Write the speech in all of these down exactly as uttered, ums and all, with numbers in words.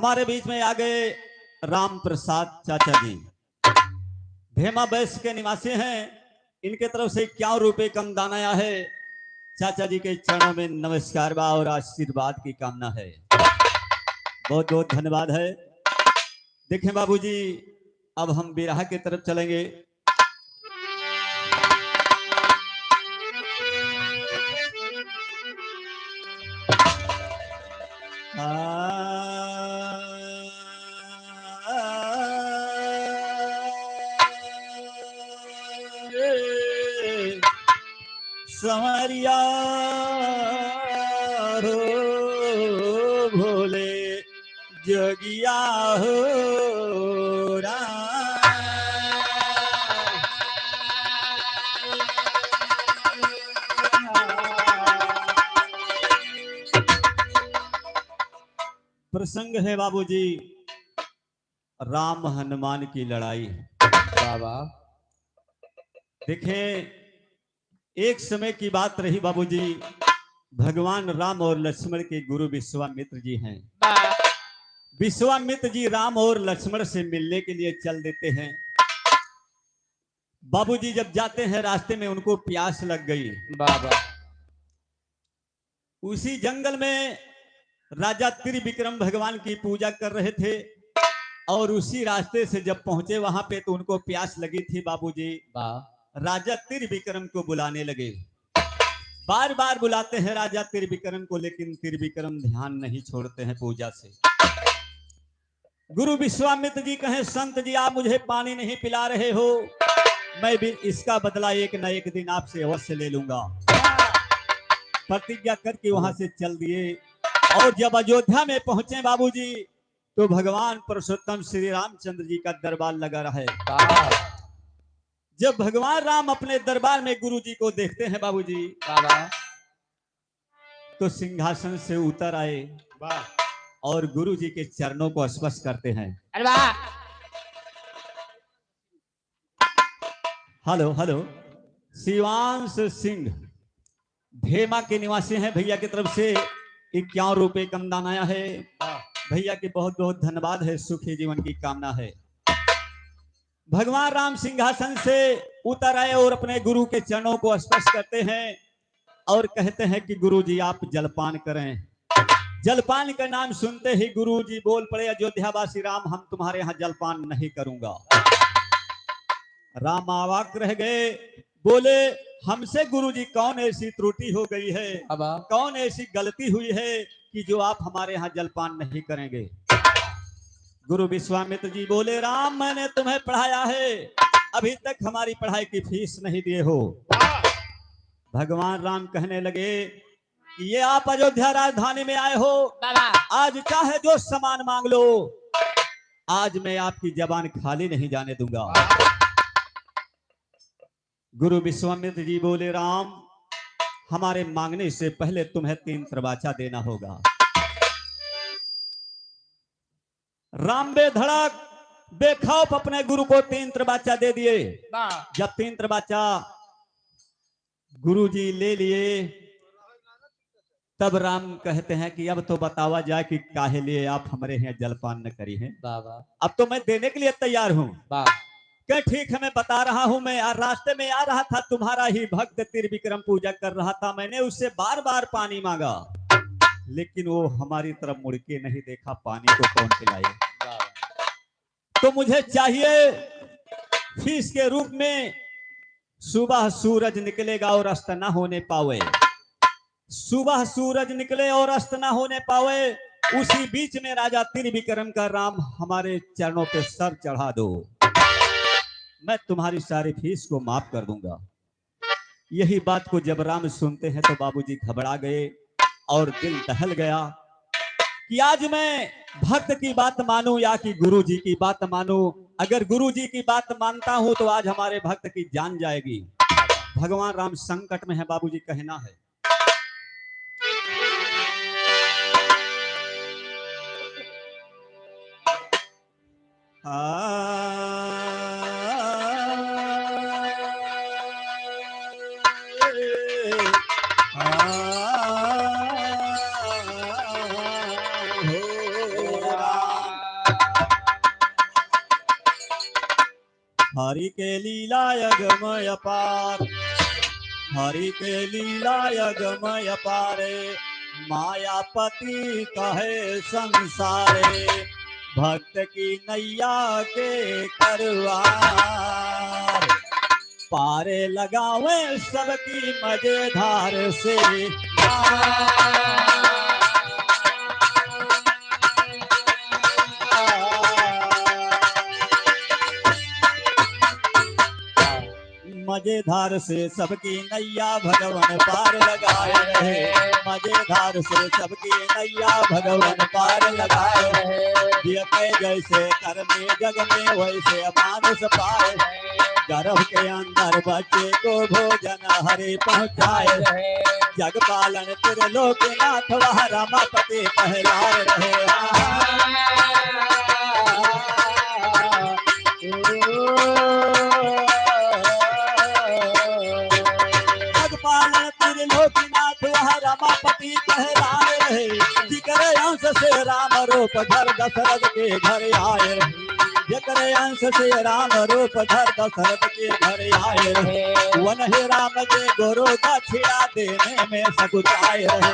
हमारे बीच में आ गए राम प्रसाद चाचा जी, भेमा बैस के निवासी हैं। इनके तरफ से इक्यावन रुपए का अनुदान आया है। चाचा जी के चरणों में नमस्कार बा और आशीर्वाद की कामना है। बहुत बहुत धन्यवाद है। देखें बाबूजी, अब हम बिरहा के तरफ चलेंगे। संवरिया हो भोले जोगिया हो राम। प्रसंग है बाबूजी, राम हनुमान की लड़ाई। बाबा। देखें, एक समय की बात रही बाबूजी, भगवान राम और लक्ष्मण के गुरु विश्वामित्र जी हैं। वाह। विश्वामित्र जी राम और लक्ष्मण से मिलने के लिए चल देते हैं। बाबूजी जब जाते हैं, रास्ते में उनको प्यास लग गई। वाह, वाह। उसी जंगल में राजा त्रिविक्रम भगवान की पूजा कर रहे थे और उसी रास्ते से जब पहुंचे वहां पे तो उनको प्यास लगी थी बाबूजी। वाह। राजा त्रिविक्रम को बुलाने लगे, बार बार बुलाते हैं राजा त्रिविक्रम को, लेकिन त्रिविक्रम ध्यान नहीं छोड़ते हैं पूजा से। गुरु विश्वामित्र जी कहें, "संत जी, आप मुझे पानी नहीं पिला रहे हो, मैं भी इसका बदला एक न एक दिन आपसे अवश्य ले लूंगा।" प्रतिज्ञा करके वहां से चल दिए और जब अयोध्या में पहुंचे बाबूजी, तो भगवान पुरुषोत्तम श्री रामचंद्र जी का दरबार लगा रहे। वाह। जब भगवान राम अपने दरबार में गुरु जी को देखते हैं बाबूजी, वाह, वाह। तो सिंहासन से उतर आए, वाह। और गुरु जी के चरणों को स्पर्श करते हैं। अरे वाह। Hello, hello. शिवांश सिंह भेमा के निवासी हैं, भैया की तरफ से इक्यावन रुपए का अनुदान आया है। वाह। भैया के बहुत बहुत धन्यवाद है, सुखी जीवन की कामना है। भगवान राम सिंहासन से उतर आए और अपने गुरु के चरणों को स्पर्श करते हैं और कहते हैं कि "गुरु जी, आप जलपान करें।" जलपान का नाम सुनते ही गुरु जी बोल पड़े, "अयोध्यावासी राम, हम तुम्हारे यहाँ जलपान नहीं करूंगा।" राम अवाक रह गए, बोले, "हमसे गुरु जी कौन ऐसी त्रुटि हो गई है, अब कौन ऐसी गलती हुई है कि जो आप हमारे यहाँ जलपान नहीं करेंगे?" गुरु विश्वामित्र जी बोले, "राम, मैंने तुम्हें पढ़ाया है, अभी तक हमारी पढ़ाई की फीस नहीं दिए हो।" भगवान राम कहने लगे कि "ये आप अयोध्या राजधानी में आए हो, बाबा। आज चाहे जो सामान मांग लो, आज मैं आपकी जबान खाली नहीं जाने दूंगा।" गुरु विश्वामित्र जी बोले, "राम, हमारे मांगने से पहले तुम्हें तीन तमाचा देना होगा।" राम बेधड़क बेखौफ अपने गुरु को तीन तमाचा दे दिए। वाह। जब तीन तमाचा गुरु जी ले लिए, तब राम कहते हैं कि "अब तो बतावा जाए कि काहे लिए आप हमारे यहाँ जलपान न करी हैं। वाह, वाह। अब तो मैं देने के लिए तैयार हूँ।" वाह। कहे, "ठीक है, मैं बता रहा हूँ, मैं आ, रास्ते में आ रहा था, तुम्हारा ही भक्त त्रिविक्रम पूजा कर रहा था, मैंने उससे बार बार पानी मांगा, लेकिन वो हमारी तरफ मुड़ के नहीं देखा, पानी को कौन पिलाए? वाह। तो मुझे चाहिए फीस के रूप में, सुबह सूरज निकलेगा और अस्त ना होने पावे, सुबह सूरज निकले और अस्त ना होने पावे, उसी बीच में राजा त्रिविक्रम का राम हमारे चरणों पे सर चढ़ा दो, मैं तुम्हारी सारी फीस को माफ कर दूंगा।" यही बात को जब राम सुनते हैं तो बाबूजी घबरा गए और दिल दहल गया कि आज मैं भक्त की बात मानूं या कि गुरु जी की बात मानूं। अगर गुरु जी की बात मानता हूं तो आज हमारे भक्त की जान जाएगी। भगवान राम संकट में है बाबूजी, कहना है। हरि के लीला अगम अपार, हरि के लीला अगम अपार, मायापति कहे संसार। भक्त की नैया के करवार, पारे लगावे सबकी मजेधार से। मजेधार से सबकी नैया भगवन पार लगाए रहे, मजेधार से सबकी नैया भगवन पार लगाए रहे। जियते जैसे कर्मी जग में वैसे मानुष पाए, गर्भ के अंदर बच्चे को भोजन हरि पहुँचाए रहे। जग पालन त्रिलोकीनाथ वह रमापति कहलाए रहे। जग पालन त्रिलोकीनाथ वह रमापति कहलाए रहे। जिकरे अंश से राम रूप धर दशरथ के घर आए रहे। जेकरे अंश से राम रूप धर दशरथ के घर आए रहे। वनहि राम जी गुरु दक्षिणा देने में सकुचाए रहे।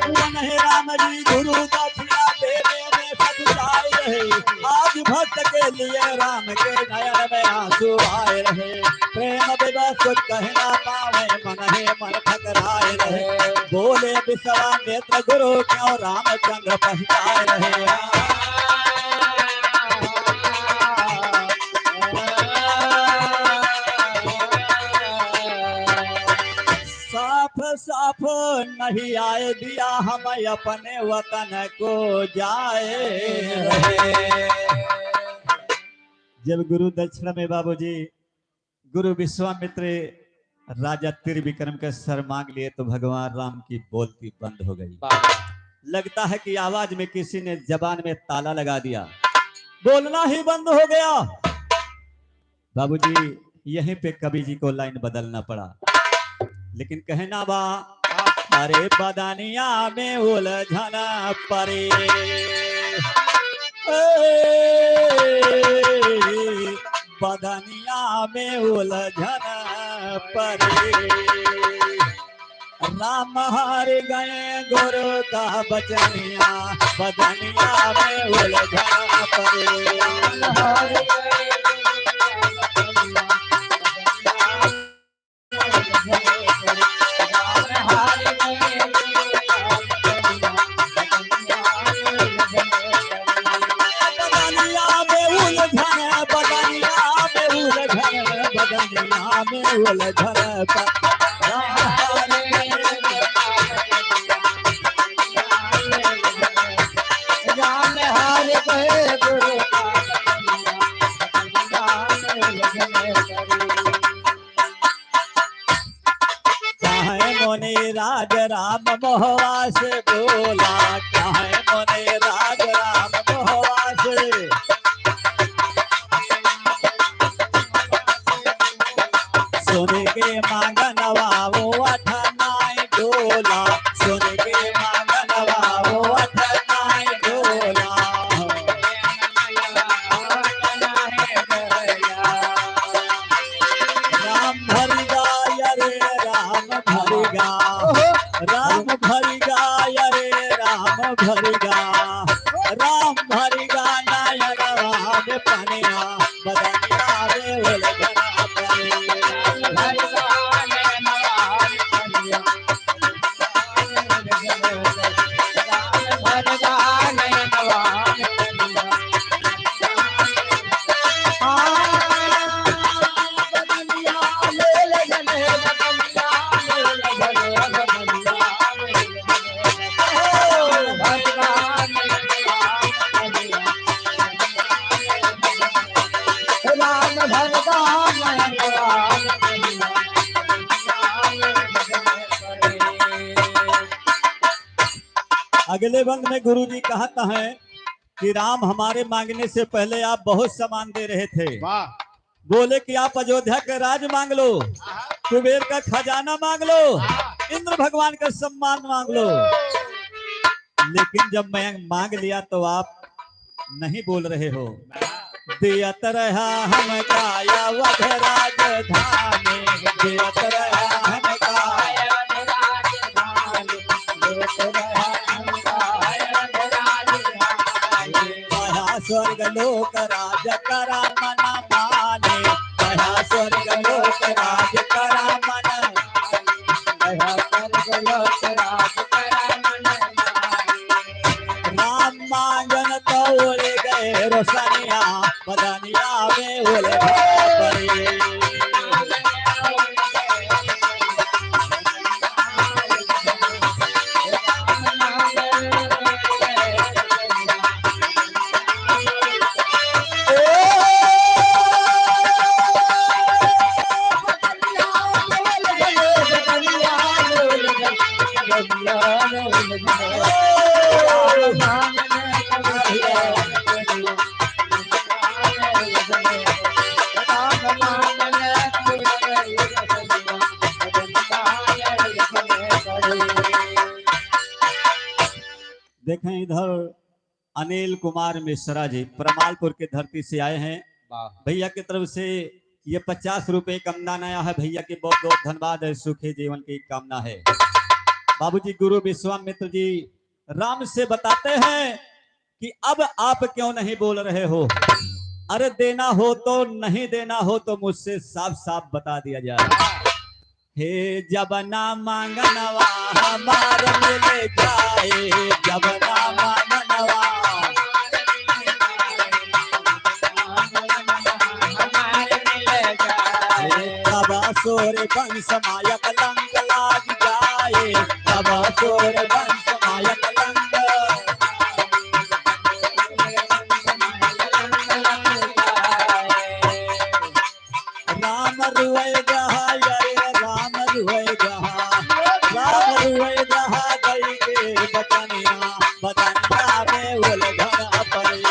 वनहि राम जी गुरु दक्षिणा देने में सकुचाए रहे। आज भक्त के लिए राम के नयन में आंसू आए रहे। प्रेम विवश कुछ कह ना पावे, मन ही मन ठकराए रहे। बोले विश्वामित्र गुरु, क्यों रामचंद्र पछताए रहे। साफ साफ नहीं आए दिया, हम अपने वतन को जाए रहे। जब गुरु दक्षिणा में बाबूजी गुरु विश्वामित्र राजा त्रिविक्रम के सर मांग लिए तो भगवान राम की बोलती बंद हो गई। वाह। लगता है कि आवाज में किसी ने जबान में ताला लगा दिया, बोलना ही बंद हो गया। बाबूजी, यहीं पे कवि जी को लाइन बदलना पड़ा, लेकिन कहना बा, अरे बदनिया में उलझन परे, ए, बदनिया में उलझन परे। राम हार गए गुरु का बचनिया, बदनिया में उलझन परे। राम हार गए गुरु का बचनिया, बदनिया में उलझन परे। बदनिया में उलझन, बदनिया में उलझन, बदनिया में उलझन। राम हार गए गुरु का बचनिया, बदनिया में उलझन परे। काहे मुनि राज राम मोहवा से बोला, काहे मुनि राज राम मोहवा से। सुन के मांगनवा वो अठ नाई डोला, सुन के मांगनवा वो अठ नाई डोला। राम भरिगा, अरे राम भरिगा, राम भरिगा, अरे राम भरिगा, राम भरिगा, नयनवा में पनिया, बदनिया में उलझन परे। अगले बंद में गुरु जी कहत हैं कि राम हमारे मांगने से पहले आप बहुत सामान दे रहे थे। वाह। बोले कि आप अयोध्या का राज मांग लो, आहा। कुबेर का खजाना मांग लो, आहा। इंद्र भगवान का सम्मान मांग लो। लेकिन जब मैं मांग लिया तो आप नहीं बोल रहे हो। देत रहा हमका अवध राजधानी, देत रहा हमका अवध राजधानी, देत रहा हमका अवध राजधानी। कहा स्वर्ग लोक राज करा मन मानी, कहा स्वर्ग लोक राज करा मन, कहा स्वर्ग लोक राज करा मन मानी। राम मांगन तो उड़ गए रोशनिया, बदनिया में उलझा पड़ी। देखें इधर अनिल कुमार मिश्रा जी परमालपुर के धरती से आए हैं। वाह। भैया की तरफ से ये पचास रुपए का अनुदान आया है। भैया के बहुत बहुत धन्यवाद है, सुखी जीवन की कामना है। बाबूजी गुरु विश्वामित्र जी राम से बताते हैं कि अब आप क्यों नहीं बोल रहे हो? अरे देना हो तो नहीं देना हो तो मुझसे साफ साफ बता दिया जाए। हे जब ना मांगनवा हमार मिल जाए, जब ना मांगनवा हमार मिल जाए। तब असुर वंश माया कलंक लाग जाए, तब असुर वंश माया कलंक। राम रुए गहा, अरे राम रुए गहा, राम रुए गहा, गई के बचनिया, बचनिया में उलझन अपनी।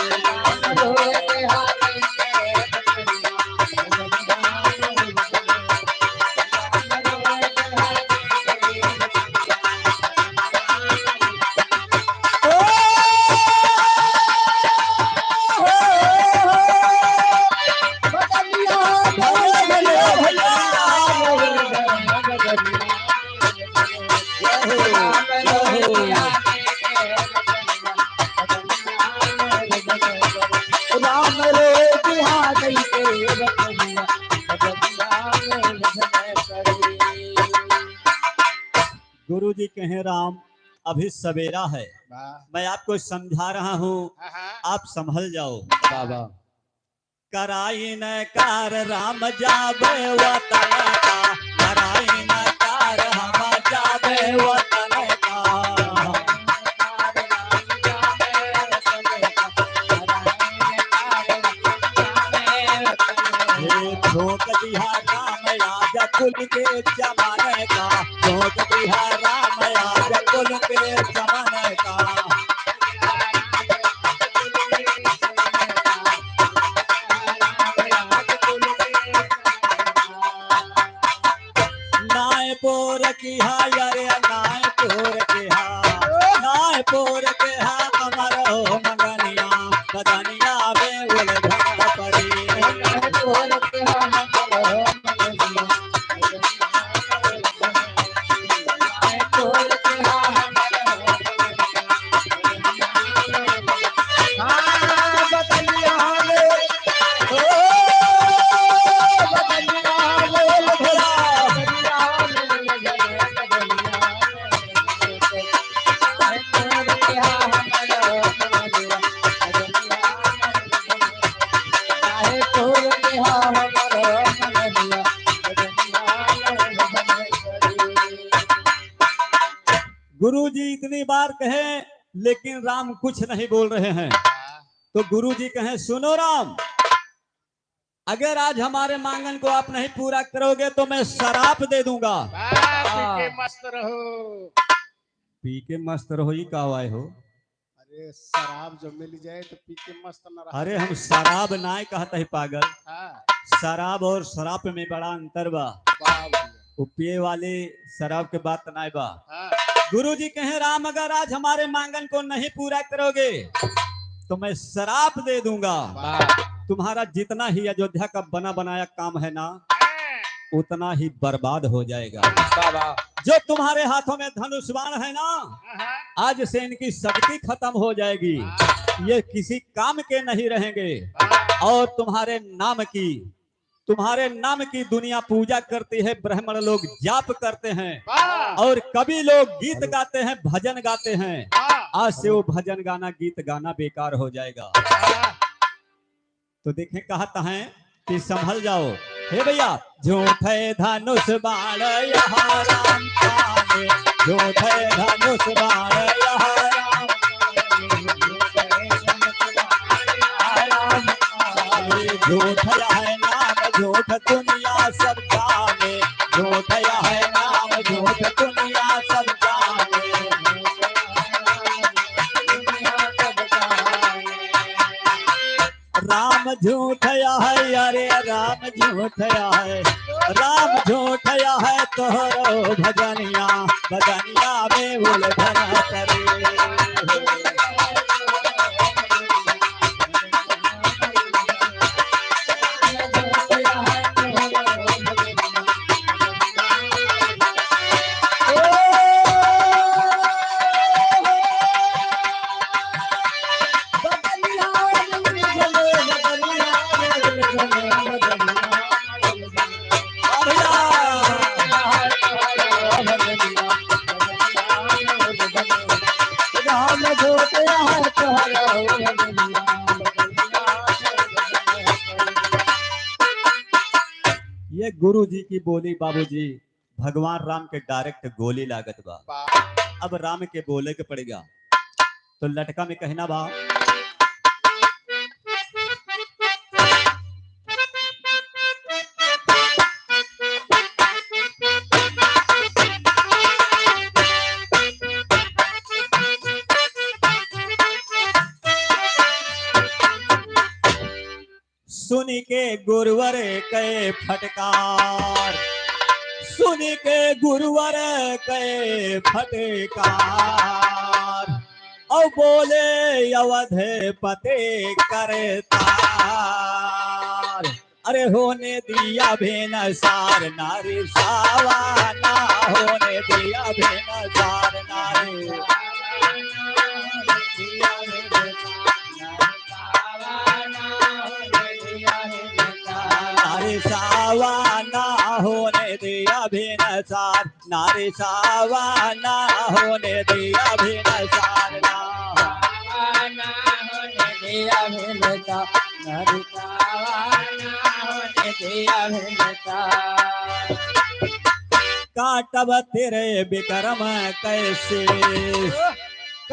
गुरु जी कहें, राम, अभी सवेरा है, वाह। मैं आपको समझा रहा हूँ, हाँ, हाँ। आप संभल जाओ। वाह, वाह। कराई न कार राम जाबे वतन का, कराई न कार हम जाबे वतन का। हे ठोक दिहा राम आज कुल के जमाने का, ठोक दिहा राम आज कुल के जमाने का। नाय पोर की हा, अरे नाय पोर की हा, नाय पोर की हा, हमारो मंगनिया, बदनिया में उलझन पड़ी। नाय पोर की हा, हमारो मंगनिया। गुरु जी इतनी बार कहे, लेकिन राम कुछ नहीं बोल रहे हैं। तो गुरु जी कहे, सुनो राम, अगर आज हमारे मांगन को आप नहीं पूरा करोगे तो मैं शराप दे दूंगा। वाह, पी के मस्त रहो। पी के मस्त रहो, ये का हुआ है हो? अरे, शराब जो मिल जाए तो पी के मस्त न रहा। अरे, हम शराब नाय कहत है पागल। हाँ। शराब और शराप में बड़ा अंतर बा। वाह भैया। वो पिए वाली शराब के बात नाय बा। हाँ। गुरु जी कहे, "राम, अगर आज हमारे मांगन को नहीं पूरा करोगे, तो मैं श्राप दे दूंगा। वाह। तुम्हारा जितना ही अयोध्या का बना बनाया काम है ना, हाँ। उतना ही बर्बाद हो जाएगा। वाह, वाह। जो तुम्हारे हाथों में धनुष बाण है ना, हाँ। आज से इनकी शक्ति खत्म हो जाएगी। हाँ। ये किसी काम के नहीं रहेंगे। हाँ। और तुम्हारे नाम की तुम्हारे नाम की दुनिया पूजा करती है, ब्राह्मण लोग जाप करते हैं वाह! और कवि लोग गीत गाते हैं, भजन गाते हैं। वाह! आज से वो भजन गाना, गीत गाना बेकार हो जाएगा।" वाह! तो देखें, कहत हैं कि संभल जाओ। हे भैया, "झूठे धनुष बाण यहाँ राम का में, झूठे धनुष बाण यहाँ राम का में, झूठे धनुष बाण यहाँ राम का में, झूठ है नाम, झूठ दुनिया सब जाने, झूठ है नाम, झूठ दुनिया सब जाने।" राम झूठ है, अरे राम झूठ है, राम झूठ है तोहरो भजनिया, भजनिया में उलझन करे। ये गुरु जी की बोली बाबूजी, भगवान राम के direct गोली लागत बा। बा। अब राम के बोले के पड़ेगा। तो लटका में कहना बा। सुनि के गुरुवर कै फटकार, सुनि के गुरुवर कै फटकार, औ बोले अवधपति करतार। अरे होने दिया भिनसार नारी सावा ना, होने दिया भिनसार नारी। नारी सावा ना होने दिया भिनसार, नारी सावा ना होने दिया भिनसार ना। सावा ना होने दिया भिनसार, नारी सावा ना होने दिया भिनसार। काटब तेरे विक्रम कैसे,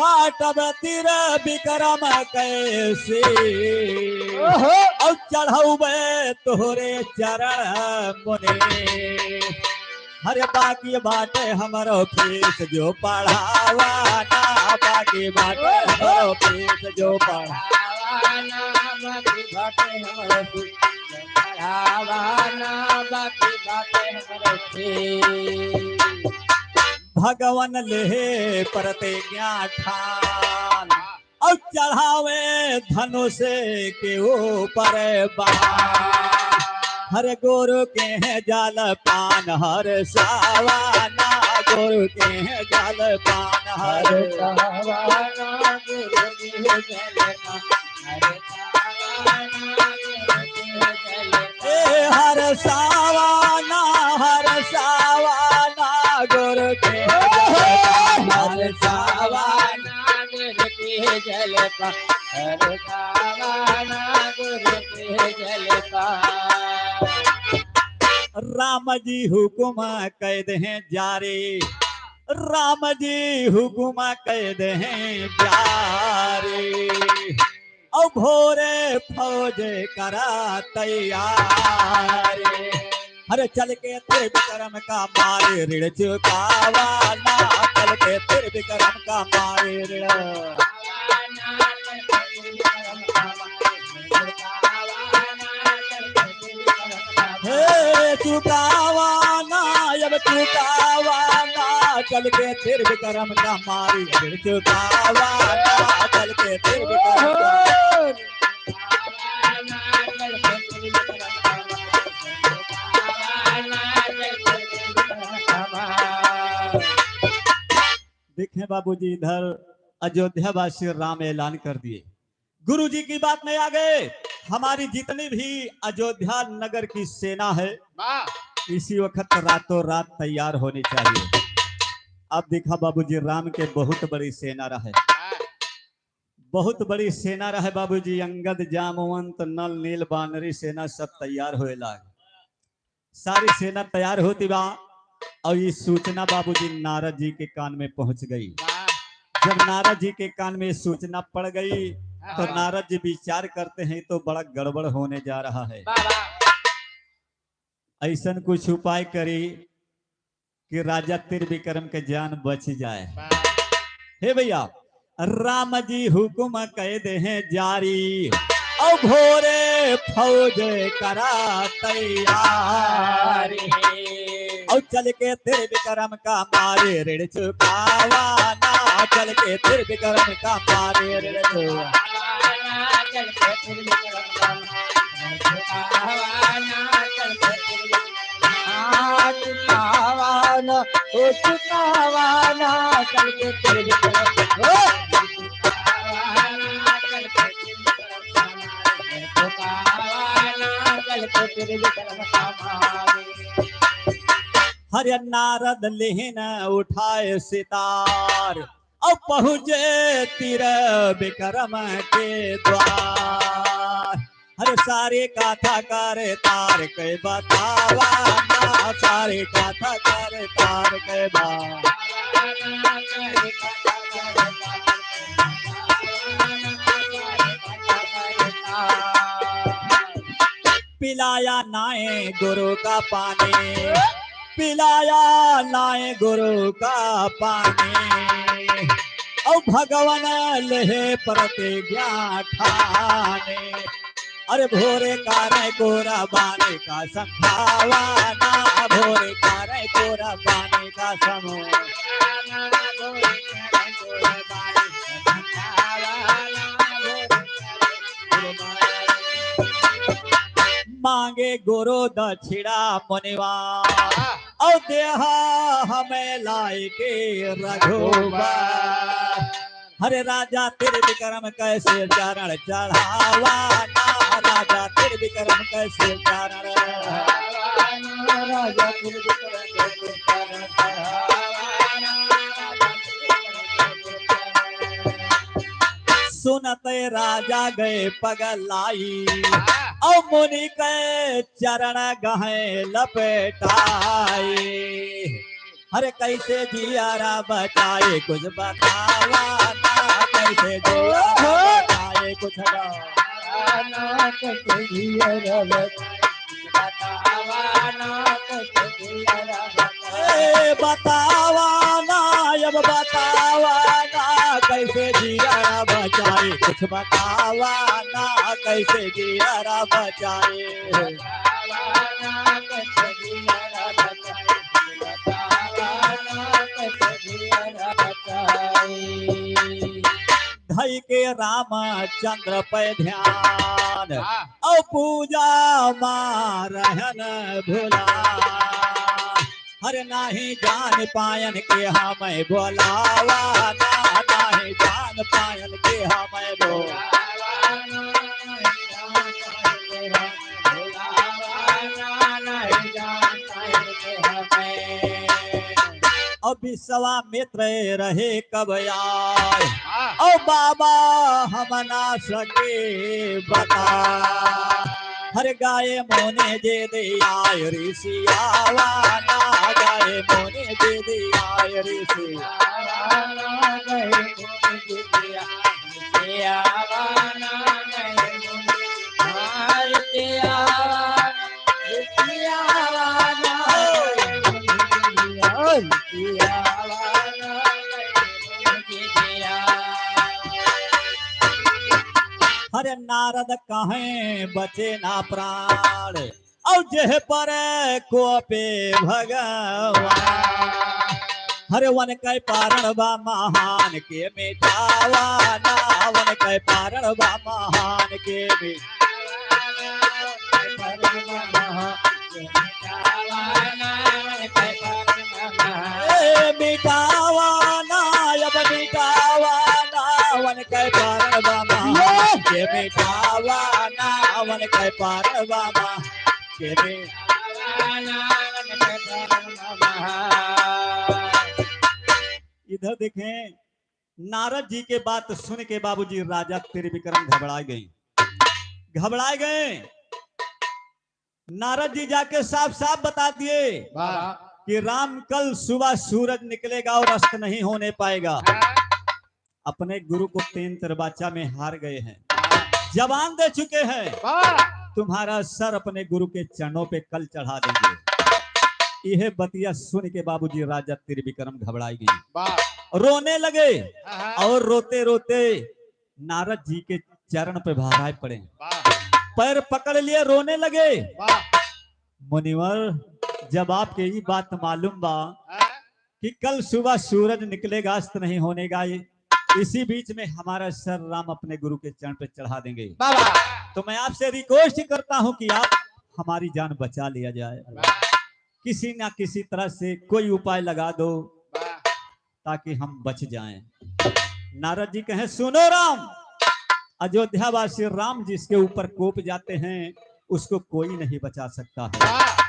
काटब तेरे विक्रम कैसे, ओहो। औ चढ़ौबे तोहरे चरण मुनि। अरे बाकी बाटे हमरो फीस जो पढ़ावा ना, बाकी बाटे ओहो। हमरो फीस जो पढ़ावा ना, बाकी बाटे हमरो फीस जो पढ़ावा ना, बाकी बाटे हमरो फीस। भगवन लेहे प्रतिज्ञा ठान, औ चढ़ावे धनुष के ऊपर बाण। हर गुरु के हैं जलपान, हर सावा ना गुरु के हैं जलपान, हर हर सावा ना गुरु के हैं जलपान। ए हर सावा ना, हर सावा ना गुरु के, हर सावा ना गुरु के जलपान, हर सावा ना गुरु के जलपान। राम जी हुकुम कै देहें जारी, राम जी हुकुम कै देहें जारी। औ भोरे फौज करा तैयारी। अरे चल के त्रिविक्रम का मारे ऋण चुकावा ना, चल के त्रिविक्रम का मारे ऋण। हे चुकावा ना अब चुकावा ना, चल के त्रिविक्रम का मारी ऋण चुकावा ना, चल के त्रिविक्रम का। देखें बाबूजी, इधर अयोध्या वासी राम ऐलान कर दिए। गुरु जी की बात में आ गए। हमारी जितनी भी अयोध्या नगर की सेना है, वाह। इसी वक्त रातों रात तैयार होनी चाहिए। अब देखा बाबूजी, राम के बहुत बड़ी सेना रहे, वाह। बहुत बड़ी सेना रहे बाबूजी। अंगद, जामवंत, नल, नील, बानरी सेना सब तैयार होए लाग। सारी सेना तैयार होती बा और ये सूचना बाबूजी नारद जी के कान में पहुंच गई। वाह। जब नारद जी के कान में सूचना पड़ गई तो हाँ। नारद जी विचार करते हैं, तो बड़ा गड़बड़ होने जा रहा है। वाह, वाह। ऐसन कुछ उपाय करी कि राजा त्रिविक्रम के जान बच जाए। वाह। हे भैया, राम जी हुकुम कह दे हैं जारी, और भोरे फौज करा तैयार। और चल के त्रिविक्रम का मारे ऋण चुकावा ना, चल के त्रिविक्रम का मारे ऋण चुकावा। चुकावा ना, ओ चुकावा ना, चल के तेरे ओ। हर नारद लेहिन उठाए सितार, अब पहुँचे त्रिविक्रम के द्वार। अरे सारी कथा कर तार के बतावा ना, सारी कथा कर तार के बा। पिलाया नाए गुरु का पानी, पिलाया नाए गुरु का पानी। और भगवान लेहे प्रतिज्ञा ठाने। अरे भोरे करे कुर्बानी का संभावना, भोरे करे कुर्बानी का समूह। मांगे गुरु दक्षिणा मुनिवा, और देहा हमें लाई के रघुबर। हरे राजा त्रिविक्रम कैसे चरण चढ़ावा ना, राजा त्रिविक्रम कैसे चरण। राजा त्रिविक्रम कैसे चरण चढ़ावा ना। सुनते राजा गए पगलाई, और मुनि के चरण गहे लपेटाई। अरे कैसे जियारा बचाए कुछ बतावा ना, कैसे जियारा बचाए कुछ बतावा ना, कैसे जियारा बचाए। ए, बतावा ना, अब बतावा ना, कैसे जियारा बचाए, कुछ बतावा ना, कैसे जियारा बचाए। धई के रामचंद्र पे ध्यान, हाँ। और पूजा मा रहन भुला। हर नाही जान पायन के हमें बोलावा ना, नाही जान पायन के हमें बोलावा ना। अब विश्वामित्र रहे कब आए, हाँ। और बाबा हम ना सके बता। हर गाए मोने जे दे आए ऋषि आवा ना, गाए मोने जे दे आए ऋषि आवा ना, गाए मोने जे दे आए ऋषि आवा ना, गाए मोने हरे नारद कहें बचे ना प्राण, और जेह पर कोपे भगवान। हरे वन कै पारण बा महान के मिटावा ना, वन कै पारण बा महान के मि-, ए, मिटावा ना, अब मिटावा ना, वन कै पारण बा महान के मिटावा ना, वन कै पारण बा महान के मिटावा ना, वन कै पारण बा महान। इधर देखें, नारद जी के बात सुन के बाबूजी राजा त्रिविक्रम घबराए गए, घबराए गए। नारद जी जाके साफ साफ बता दिए वाह। कि राम, कल सुबह सूरज निकलेगा और अस्त नहीं होने पाएगा। हाँ। अपने गुरु को तीन तर्बाचा में हार गए हैं, जबान दे चुके हैं, वाह। तुम्हारा सर अपने गुरु के चरणों पे कल चढ़ा देंगे। यह बतिया सुन के बाबूजी राजा त्रिविक्रम घबराए गए, वाह। रोने लगे। हाँ, हाँ। और रोते रोते नारद जी के चरण पे भहराए पड़े, वाह। पैर पकड़ लिए, रोने लगे। वाह। मुनिवर, जब आपके ई बात मालूम बा हाँ। कि कल सुबह सूरज निकलेगा, अस्त नहीं होने का, ये इसी बीच में हमारा सर राम अपने गुरु के चरण पे चढ़ा देंगे। बाबा। तो मैं आपसे रिक्वेस्ट करता हूँ कि आप हमारी जान बचा लिया जाए, वाह। किसी ना किसी तरह से कोई उपाय लगा दो, वाह। ताकि हम बच जाएं। नारद जी कहें, सुनो राम, अयोध्यावासी राम जिसके ऊपर कोप जाते हैं, उसको कोई नहीं बचा सकता है। वाह।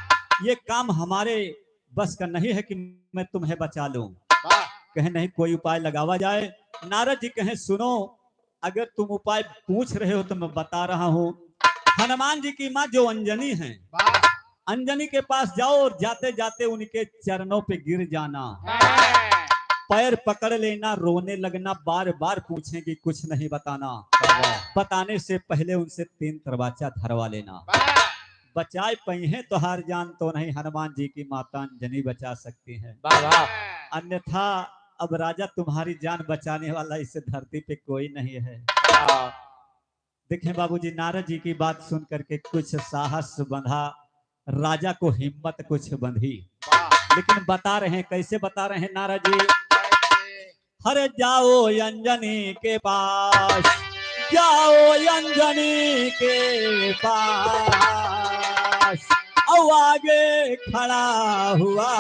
ये काम हमारे बस का नहीं है कि मैं तुम्हें बचा लूं। वाह। कहें, नहीं, कोई उपाय लगावा जाए। नारद जी कहें, सुनो, अगर तुम उपाय पूछ रहे हो तो मैं बता रहा हूँ। हनुमान जी की माँ जो अंजनी है, वाह। अंजनी के पास जाओ और जाते जाते उनके चरणों पे गिर जाना, वाह। पैर पकड़ लेना, रोने लगना, बार बार पूछेंगी, कुछ नहीं बताना, वाह। बताने से पहले उनसे तीन तर्बाचा धरवा लेना, वाह। बचाए पइहें तोहार जान तो नहीं, हनुमान जी की माता अंजनी बचा सकती हैं। वाह, वाह। अन्यथा अब राजा तुम्हारी जान बचाने वाला इस धरती पे कोई नहीं है। वाह। देखें बाबूजी, नारद जी की बात सुन करके कुछ साहस बंधा, राजा को हिम्मत कुछ बंधी। वाह। लेकिन बता रहे हैं, कैसे बता रहे हैं नारद जी? कैसे? हरे जाओ अंजनी के पास, जाओ अंजनी के पास, औ आगे खड़ा हुआ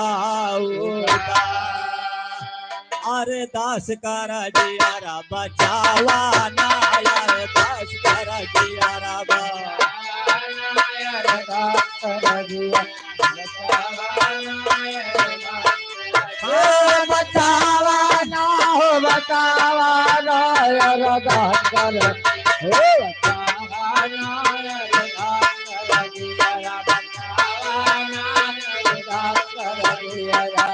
उनका। अरे दास कर जियारा बचावा ना, अरे दास कर जियारा बचावा ना, अरे दास कर जियारा बचावा ना, अरे दास कर ए, बचावा ना हो, बचावा ना, अरे दास कर, ए, बचावा ना, अरे दास कर जियारा बचावा ना, अरे दास कर जियारा।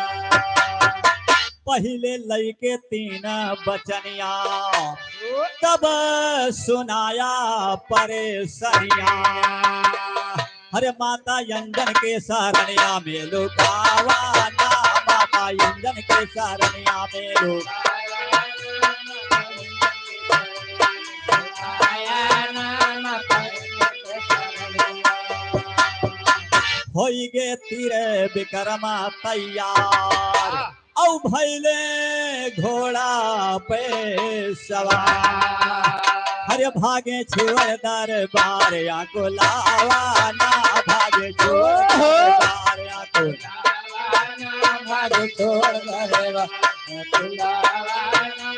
पहिले लइके तीन बचनिया, तब सुनाया परेसनिया। हरे माता अंजन के सरनिया में लुकावा ना, माता अंजन के सरनिया में लुकावा ना। होई गे तीर बिकरमा तैयार, औ भैले घोड़ा पे सवार। हरे भागे छोड़ दरबार या को लावा ना, भागे छोड़ दरबार या को लावा ना, भागे छोड़ दरबार या को लावा ना।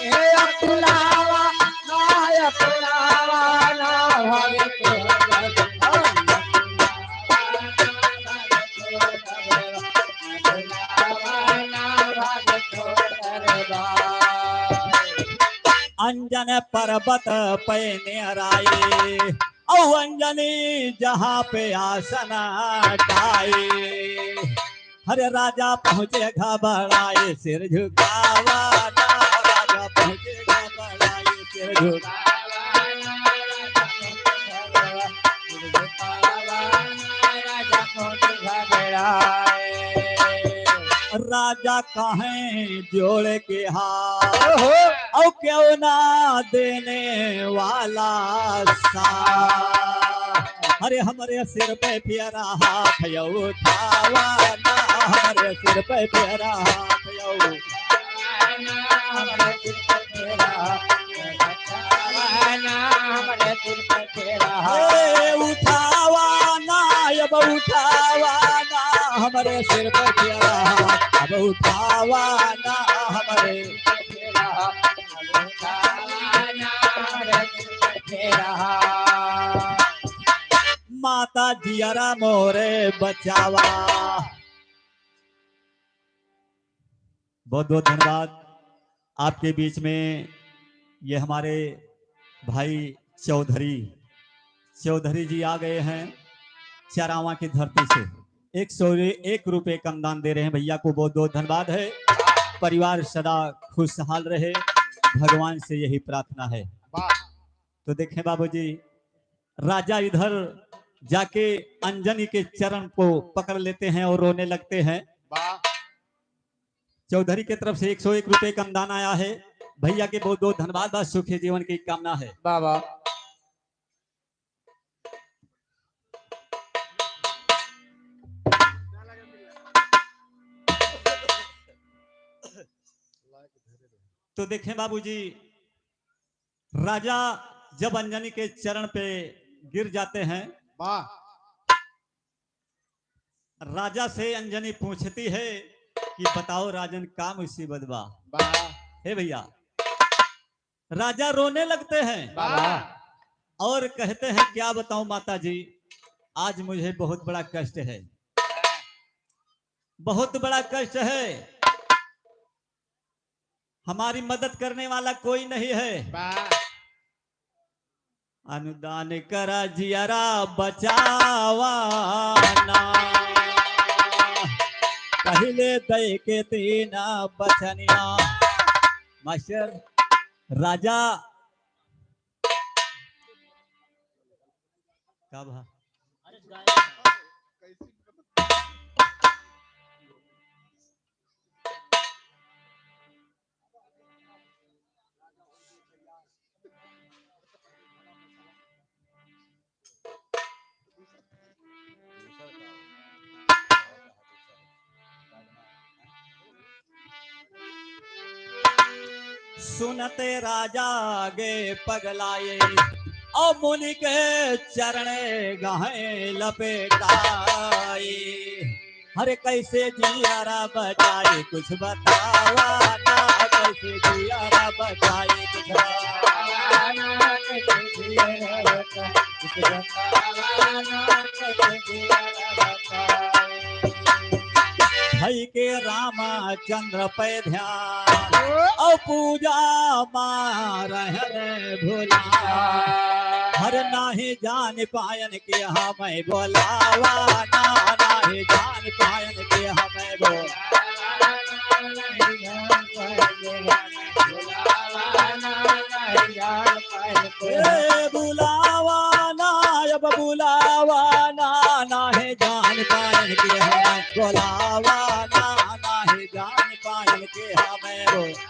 ए अकुलावा ना, अकुलावा ना, भागे छोड़ दरबार। अंजन पर्वत पे नियराई, औ अंजनी जहाँ पे आसन डाई। हरे राजा पहुँचे घबराए, सिर झुकावा ना, राजा पहुँचे घबराए, सिर झुकावा ना। राजा कहें जोड़ के हाथ, ओहो। औ क्यों ना देने वाला साथ। अरे हमरे सिर पे फेरा हाथ यो उठावा ना, हमरे सिर पे फेरा हाथ यो। ए, उठावा ना, अब उठावा ना, हमरे सिर पे फेरा हाथ, अब उठावा ना, हमरे माता जियरा मोरे बचावा। बहुत बहुत धन्यवाद। आपके बीच में ये हमारे भाई चौधरी, चौधरी जी आ गए हैं चरावा की धरती से। एक सौ एक रुपये का अनुदान दे रहे हैं भैया को, बहुत बहुत धन्यवाद है। परिवार सदा खुशहाल रहे, भगवान से यही प्रार्थना है। वाह। तो देखें बाबूजी, राजा इधर जाके अंजनी के चरण को पकड़ लेते हैं और रोने लगते हैं। वाह। चौधरी के तरफ से एक सौ एक रुपये का अनुदान आया है। भैया के बहुत बहुत धन्यवाद बा, सुखी जीवन की कामना है। वाह, वाह। तो देखें बाबूजी, राजा जब अंजनी के चरण पे गिर जाते हैं, वाह। राजा से अंजनी पूछती है कि बताओ राजन, का मुसीबत बा? वाह। हे भैया, राजा रोने लगते हैं, वाह। और कहते हैं, क्या बताऊं माता जी, आज मुझे बहुत बड़ा कष्ट है, बहुत बड़ा कष्ट है, हमारी मदद करने वाला कोई नहीं है। वाह। अनुदान करा जियरा बचावा ना, पहिले दे के तीन बचनिया। मास्टर, राजा का भा? सुनते राजा गे पगलाए, और मुनि के चरण गहे लपेटाए। हरे कैसे जियारा बचाए कुछ बतावा ना, कैसे जियारा बचाए कुछ बतावा ना, कैसे जियारा बचाए कुछ बतावा ना, कैसे जियारा बचाए। भई के रामचंद्र पे ध्यान और पूजा माँ रहन भुला। हर नाही जान पायन के हमें बोलावा ना, नाही जान पायन के हमें बोलावा। ए बुलावा ना, अब बुलावा ना, नाही जान पायन के हमें बोलावा ना, नाही जान पायन के हमें बोलावा।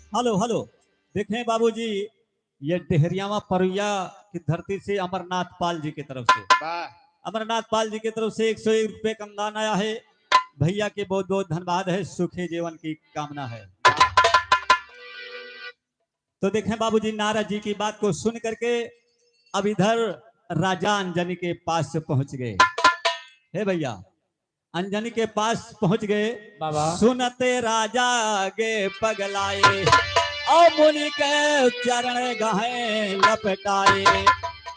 हेलो, हेलो, देखें बाबूजी, ये डेहरियावा परुइया की धरती से अमरनाथ पाल जी की तरफ से, वाह। अमरनाथ पाल जी की तरफ से एक सौ एक रुपये का अनुदान आया है। भैया के बहुत बहुत धन्यवाद है, सुखी जीवन की कामना है। तो देखें बाबूजी, नारद जी की बात को सुन करके अब इधर राजा अंजनी के पास पहुंच गए। हे भैया, अंजनी के पास पहुंच गए। बाबा। सुनते राजा गे पगलाए, और मुनि के चरण गहे लपटाए।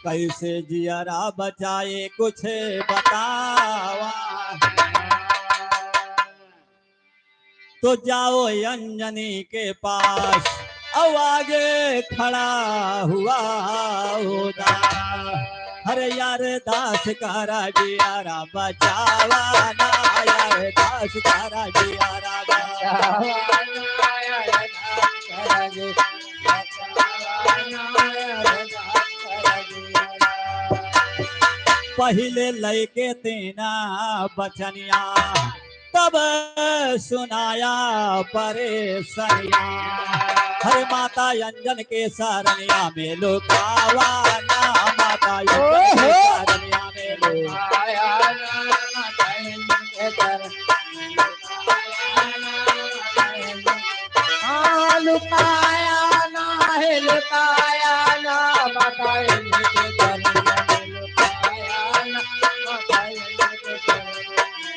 कैसे जियरा बचाए कुछ बतावा। तो जाओ अंजनी के पास, अब आगे खड़ा हुआ होता। अरे यार दास करा जियारा बचावा ना, यार दास करा जियारा बचावा ना, यार दास करा जियारा बचावा ना, यार दास करा जियारा। पहिले लइके तीना बचनिया, त अब सुनाया परेशानिया। हरे माता अंजन के सरनिया में लुकावा ना, माता अंजन के ओहो। सरनिया में लुकावा ना, माता अंजन के सरनिया में लुकावा ना, माता अंजन के सरनिया में लुकावा ना। हाँ, लुकाया ना है, लुकाया ना, माता अंजन के सरनिया में लुकाया ना, माता अंजन के सरनिया में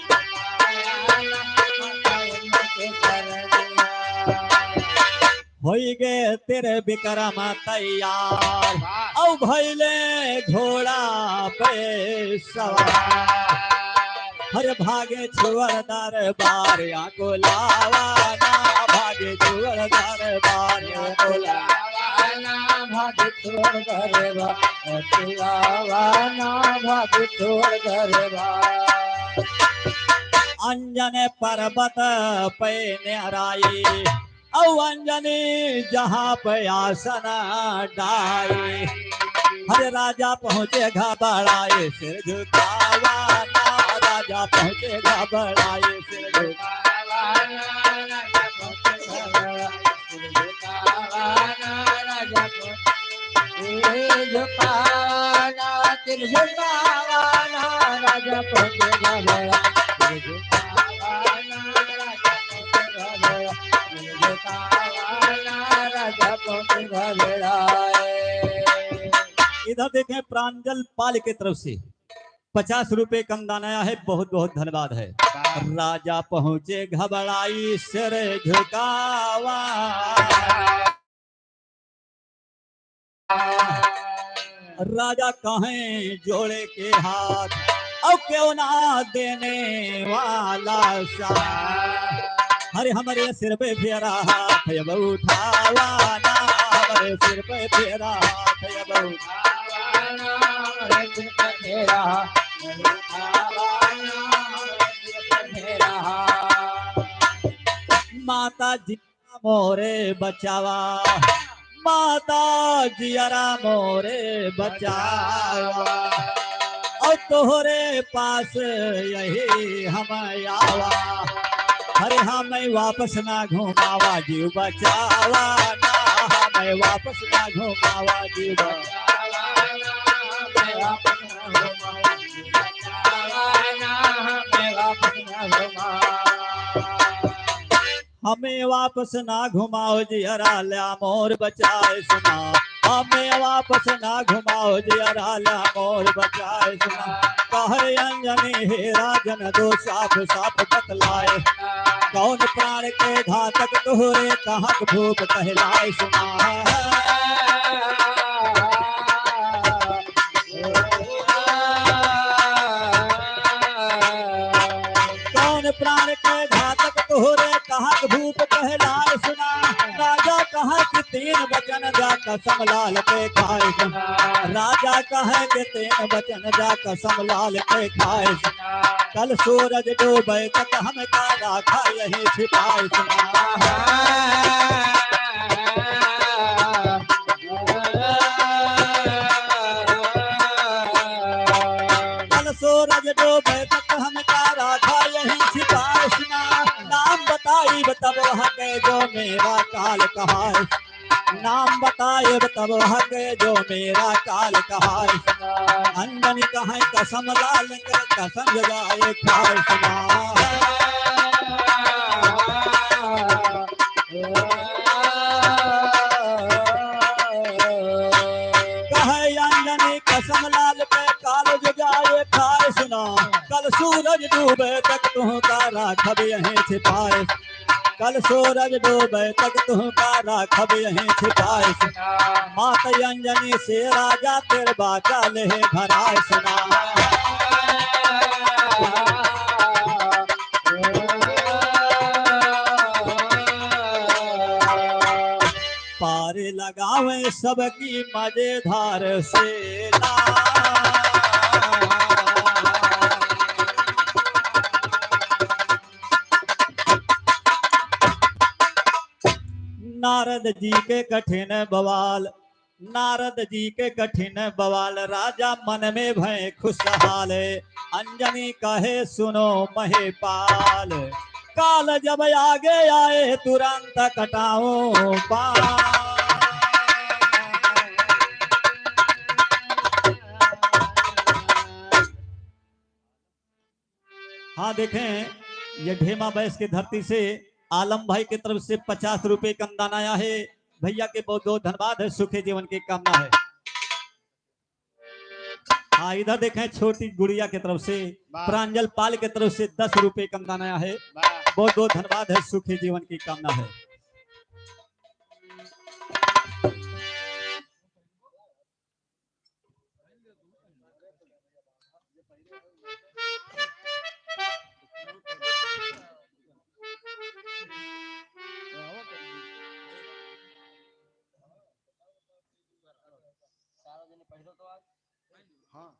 होई गे तेरे विक्रम तैयार, वाह। औ भइले घोड़ा पे सवार। हर भागे छुअर दरबार या को लावा ना, भागे छुअर दरबार या को लावा ना, भागे छुअर दरबार या को लावा ना, भागे छुअर दरबार। अंजन पर्वत पे न्याराई, औ अंजनी जहाँ पे आसन डाई। हरे राजा पहुँचे घबराए, सिर झुकावा ना, राजा पहुँचे घबराए, सिर झुकावा ना, राजा पहुँचे घबराए, सिर झुकावा ना, राजा पहुँचे, सिर झुकावा ना, सिर झुकावा ना, राजा पहुँचे घबराए, सिर झुकावा ना, राजा पहुँचे घबराए। इधर देखें, प्रांजल पाल के तरफ से पचास रुपए का अनुदान आया है, बहुत बहुत धन्यवाद है। वाह। राजा पहुँचे घबराई सिर झुकावा। राजा कहें जोड़े के हाथ, अब क्यों ना देने वाला साथ। हरे हमरे सिर पे फेरा हाथ अब उठावा ना, हमरे सिर पे फेरा हाथ अब उठावा ना, हमरे सिर पे फेरा हाथ अब उठावा ना, हमरे सिर पे फेरा हाथ। माता जी मोरे बचावा, माता जियरा मोरे बचावा, और तोहरे पास यही हम आवा। अरे हमें वापस ना घुमावा जीव बचावा ना, हमें वापस ना घुमावा जीव बचावा ना, हमें वापस ना घुमावा जीव बचावा ना, हमें वापस ना घुमावा। हमें वापस ना घुमाओ जियरा ल्या मोर बचाए सुना, हमें वापस ना घुमाओ जियरा ल्या मोर बचाए सुना। कहे अंजनी हे राजन दो साफ साफ बतलाए, कौन प्राण के घातक तोहरे कहाँ के भूप कहलाए सुना। कौन प्राण के घातक तोहरे कहाँ के भूप कहलाए सुना। राजा कहा कि तीन वचन जा कसम लाल पे खाए सुना। राजा कहे कि तीन वचन जा कसम लाल पे खाए सुना। कल सूरज डूबे तक हमका राखा यहीं छिपाए सुना। कल सूरज डूबे तक हमका राखा यहीं छिपाए सुना। नाम बताई तब वह के जो मेरा काल कहाए, नाम बताए तब वह के जो मेरा काल कहाए। अंजनी कहे कसम लाल के कसम जगाए खाए सुना। कहे अंजनी कसम लाल पे काल जो जाए खाए सुना। कल सूरज डूबे तक तुहका राखब यहीं छिपाए। कल सूरज डूबे तक तुहका राखब यहीं छिपाए सुना। मात अंजनी से राजा तेर बाचा ले भराए सुना। पार लगावे सबकी मजेदार सेना। नारद जी के कठिन बवाल, नारद जी के कठिन बवाल, राजा मन में भय खुशहाल। अंजनी कहे सुनो महेपाल, काल जब आगे आए तुरंत कटाऊं बाण। हाँ देखें, ये ढेमा बैस के धरती से आलम भाई के तरफ से पचास रुपए का अनुदान आया है। भैया के बहुत बहुत धन्यवाद है, सुखी जीवन की कामना है। हाँ, इधर देखें, छोटी गुड़िया के तरफ से, वाह। प्रांजल पाल के तरफ से दस रुपए का अनुदान आया है। वाह। बहुत बहुत धन्यवाद है, सुखी जीवन की कामना है। हाँ।